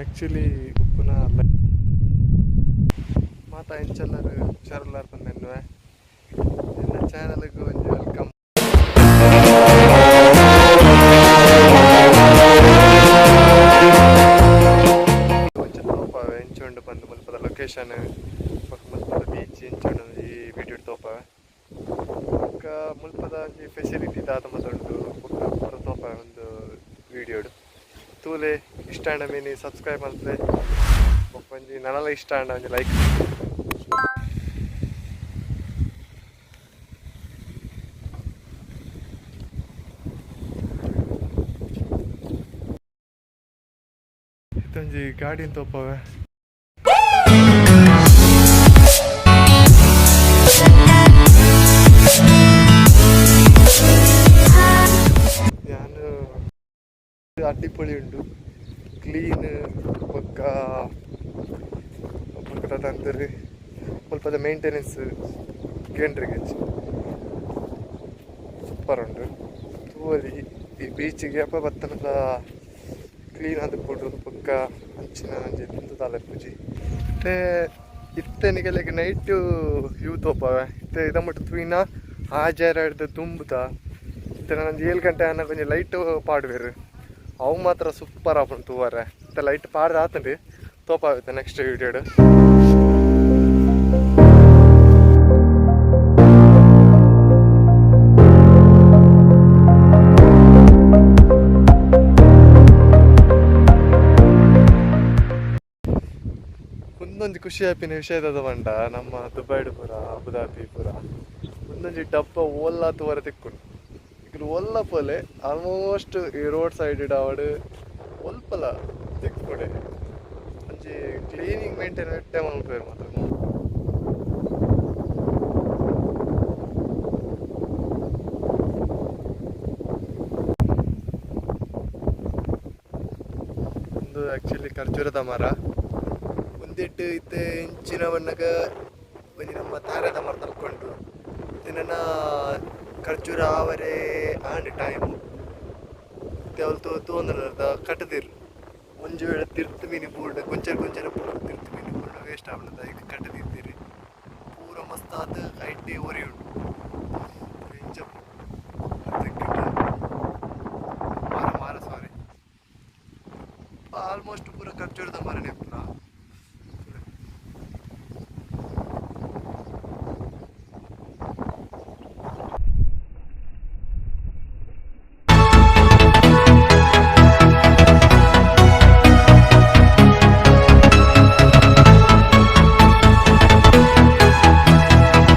Actually ಉಪ್ಪುನ ಮಾತ ಎಂಚಲ್ಲರ್ ಹುಷಾರುಲ್ಲಾರ್ ಪಂದೆನ್ನುವೆ ಎನ್ನ ಚಾನಲ್ಗ್ ಒಂಜಿ welcome. ಒಂಚ ತೋಪಾವೆ ಎಂಚ ಉಂಡು ಪಂದ್ ಮುಲ್ಪದ ಲೊಕೇಶನ್ ಬೊಕ ಮುಲ್ಪದ ಬೀಚ್ ಎಂಚ ಉಂಡು ಈ ವಿಡಿಯೋ ತೋಪಾವೆ. ಬೊಕ ಮುಲ್ಪದ ಒಂಜಿ ಫೆಸಿಲಿಟಿ ದಾದ ಮಾತ ಉಂಡು ಬೊಕ ಪೂರ ತೋಪಾವೆ ಒಂದು ವಿಡಿಯೋಡ್. ತೂಲೆ ಇಷ್ಟ ಆಂಡ ಮಿನಿ ಸಬ್ಸ್ಕ್ರೈಬ್ ಮಲ್ಪುಲೆ ಬೊಕ ಒಂಜಿ ನನಲ ಇಷ್ಟ ಆಂಡ ಒಂಜಿ ಲೈಕ್. ಇತ್ತೊಂಜಿ ಗಾಡಿನ್ ತೋಪಾವೆ. ಯಾನ್ ಅಡ್ಡಿಪೊಳಿ ಉಂಡು ಕ್ಲೀನ್ ಬೊಕ್ಕ ಬೊಕ್ಕ ದಾದ ಮುಲ್ಪದ ಮೇಂಟೆನೆನ್ಸ್ ಕೇಂದ್ರಿಗೆ ಸೂಪರ್ ಉಂಡು. ತೂವೊಲಿ ಈ ಬೀಚಿಗೆ ಅಪ ಬತ್ತನಲ ಕ್ಲೀನ್ ಆದಿಪ್ಪೊಡು ಬೊಕ್ಕ ಅಂಚಿನ ಒಂಜಿ ಉಂದು ದಾಲ ಇಪ್ಪುಜಿ. ಇತ್ತೆ ಇತ್ತೆ ನಿಕಲೆಗ್ ನೈಟ್ ವ್ಯೂ ತೋಪಾವೆ. ಇತ್ತೆ ಇದ ಮುಟ್ಟು ತೂಯಿನ ಹಾಜಾರಡ್ದ್ ದುಂಬುದ ಇತ್ತೆ ನನೊಂಜಿ 7 ಗಂಟೆ ಆನಗ ಒಂಜಿ ಲೈಟ್ ಪಾಡುವೆರ್ ಅವು ಮಾತ್ರ ಸೂಪರ್ ಆಪುಂಡು ತೂವರೆ. ಇತ್ತೆ ಲೈಟ್ ಪಾಡ್ದ್ ಆತುಂಡು ತೋಪಾವೆ ನೆಕ್ಸ್ಟ್ ವಿಡಿಯೋಡ್. ಉಂದೊಂಜಿ ಖುಷಿ ಆಪಿನ ವಿಷಯ ದಾದ ಪಂಡ ನಮ್ಮ ದುಬೈಡ್ ಪೂರ ಅಬುದಾಬಿ ಪೂರ ಉಂದೊಂಜಿ ಡಬ್ಬ ಓಲ್ಲ ತೂವರೆ ತಿಕ್ಕುಂಡು. ಇಕುಲು ಓಲ್ಲ ಪೋಲೆ ಆಲ್ಮೋಸ್ಟ್ ಈ ರೋಡ್ ಸೈಡ್ ಆವಡ್ ಒಲ್ಪಲ ತಿಕ್ಕುಡೆ ಒಂಜಿ ಕ್ಲೀನಿಂಗ್ ಮೇಂಟೈನ್ ಎಡ್ಡೆ ಮನ್ಪುವೆರ್ ಮಾತ್ರ. ಉಂದು ಆಕ್ಚುಲಿ ಖರ್ಜೂರದ ಮರ. ಉಂದೆಟ್ ಇತ್ತೆ ಇಂಚಿನ ಬನ್ನಗ ಒಂಜಿ ನಮ್ಮ ತಾರೆದ ಮರ ತಲ್ಕೊಂಡು ಇತ್ತೆ ನನ ಖರ್ಜೂರ ಆವರೆ ಆಂಡ್ ಟೈಮ್. ಇತ್ತೆ ಅವ್ಲು ತೂವೊಂದುಲ್ಲೆರ್ ಕಟುದೆರ್. ಒಂಜಿ ವೇಳೆ ತಿರ್ತ್ ಮೀನಿ ಬೂರ್ಡ್ ಗೊಂಚರ ಗೊಂಚರ ಪೂರ ತಿರ್ತ್ ಮೀನಿ ಬೂರ್ಡ್ ವೇಸ್ಟ್ ಆಪುಂಡು ಐಕ್ ಕಟುದಿತ್ತೆರ್ ಪೂರ ಮಸ್ತ್ ಆದ್ ಐಟೆ ಒರಿಯುಂಡು ಇಂಚ ಮಾರ ಮಾರ ಸಾರಿ ಆಲ್ಮೋಸ್ಟ್ ಪೂರ ಖರ್ಜೂರದ ಮರನೇ ಇಪ್ಪುನ.